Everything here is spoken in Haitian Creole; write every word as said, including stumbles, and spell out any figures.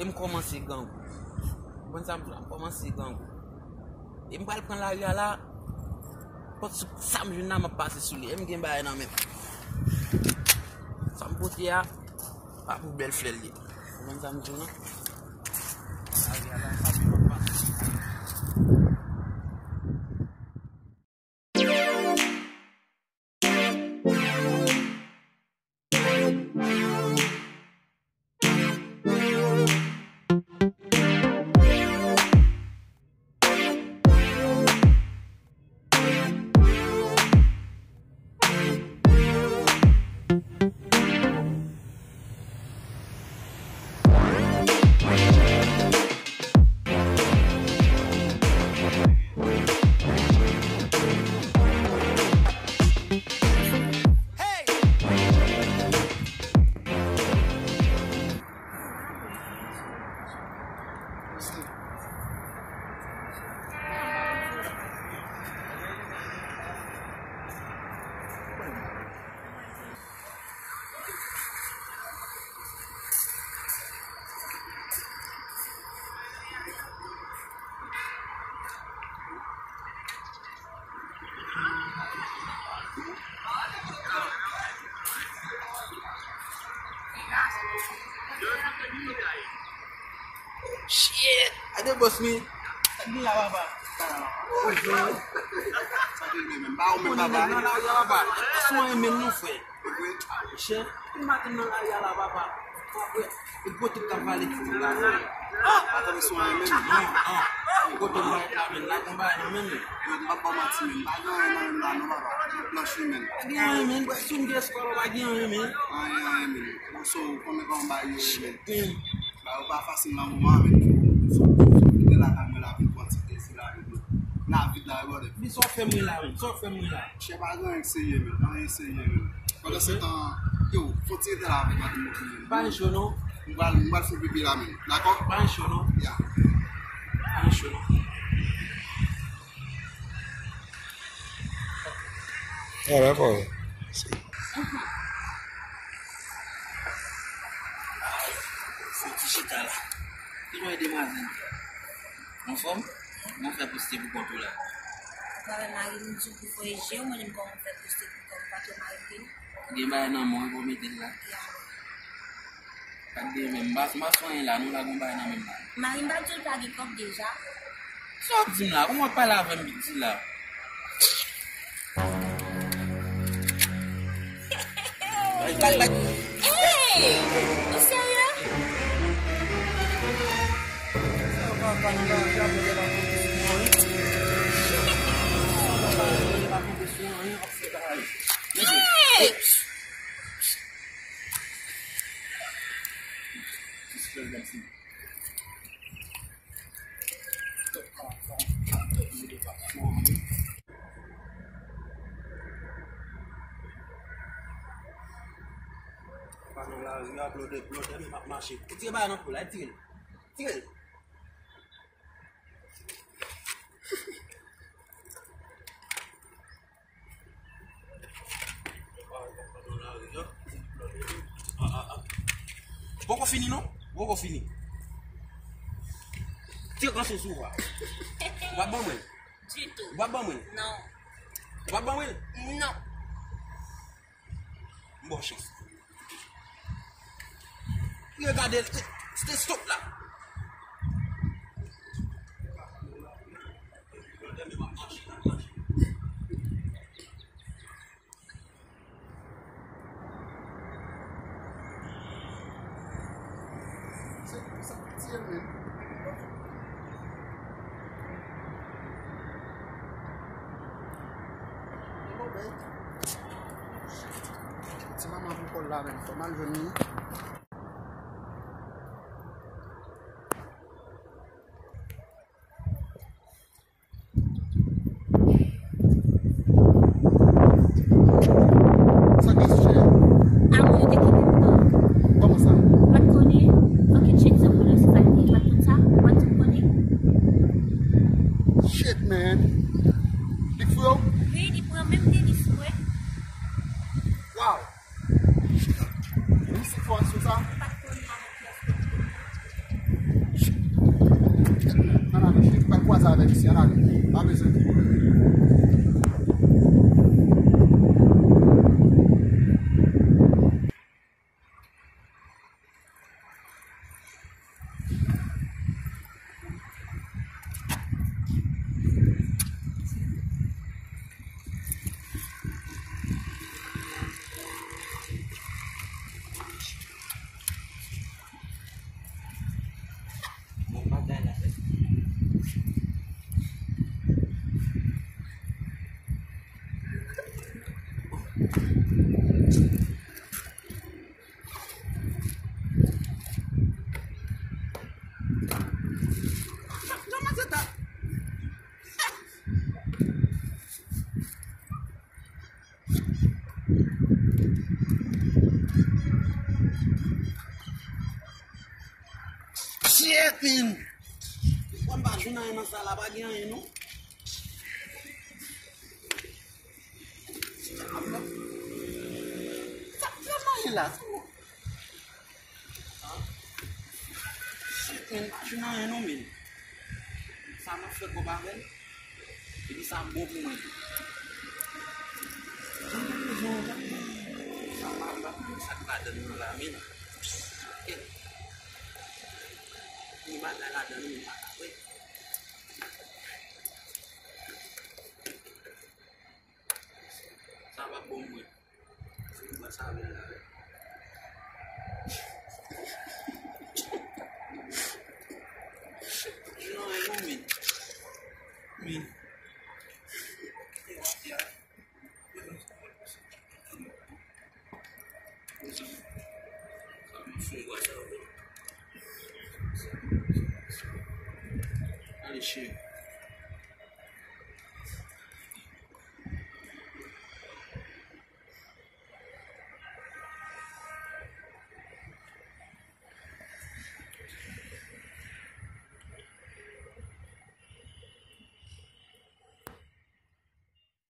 M kòmanse grangou. Ou konprann sa m di w la? M kòmanse grangou. E m pral pran lari a la. Nenpòt sou sa m jwenn la, m ap pase sou li. E m gen bagay nan men m. Sa m pote a, pa pou bèl flè l ye. Ou konprann sa m di w la? Lari a la, sa m pase. Shit! Gade bòs mi. Sa k gen la, papa? Sa k gen menm? Ba ou menm, papa. Nan lari a, papa. Èske w renmen m non, frè? Chè, pou maten nan lari a la, papa. Frè, e gwo tout k ap vale ki tout la, frè. Ah! Papa, m sou an menm. Ah, ah. Gwo tout bay la, men la, gon bay la, men. Yo, m pa ba w manti, men. Pa gen anyen nan menm la, non, papa. M planchi, men. Pa gen anyen, men. Bwè, si w gen espwa, pa gen anyen, men. Anyen, anyen, men. Bon, so, ou konnen kòman bay yo ye, men. Shit, men. Bagay yo pa fasil nan moman, men fò, fò, fò kite lakay mwen la pou pran ti plezi la, men. Lavi la, brother. Men sa w fè mwen la, men? Sa w fè mwen la? Chè, pa gen anyen k serye, men. Anyen serye, men. Pandan se tan, yo, fò ti rete la avèk mwen pou mwen. Pa gen cho, non. M pral, m pral fè pipi la, men. Dakò? Pa gen cho, non. Ya. Pa gen cho, non. Ah, dakò. Fè ti chita la. Kijan w ye, demwazèl? Anfòm? Kòman w fè poste pou kont ou la? Ou pa wè mari m di w pou voye je w, mwen menm kòman m fè poste pou kont mwen, pa t wè mari m vini? Ou gen bagay nan men w, pou w mete l la? Ya. Pa t gen menm, m pa, m pa sou anyen la, non, la gon bagay nan men m la. Mari m pa t di w l pa gen kòb deja? Sa w ap di m la? Kòman w ap pale avè m piti la? Hey! Ou serye? Hey! Pa nan lari a, blòdè, blòdè, men m ap mache. Tire bagay nan kou la, tire l. Tire l. Poko fini non? Poko fini. Tire kanson sou ou a. W ap ban mwen l? Ditou. W ap ban mwen l? Non. W ap ban mwen l? Non. M ba w chans. Regade l. Stay stop la. Se, se piti, men. Ti manman pou kòl la, men. Fò m al jwenn li. Sa k gen sou chè a? Avan yo te kite m nan. Kòman sa? Ou pa t konnen? Fucking shit, se pou lè se sa k te, ou pa t konn sa? Ou pa t konn konnen? Shit, man. Li fou yo? Wi, li pran menm tenis mwen. Wow. Misye fò sou sa? Avèk misye, ann ale. Pa bezwen. Bon bagay la fèt. Shit, man! Mwen pa jwenn anyen nan sa la, pa gen anyen non. Sa, sa, sa, sa, la. Shit, man, pa jwenn anyen non, man. Sa m ap fè kòb avè l. Epi sa bon pou mwen tou. Sa pa, pa, sa k ladan nou la, man. Kèt. Ni bagay ladan nou, pa ka wè. Sa pa bon mwen. Mwen sa vin la. Non, e bon, men. Men. Ale, cheri.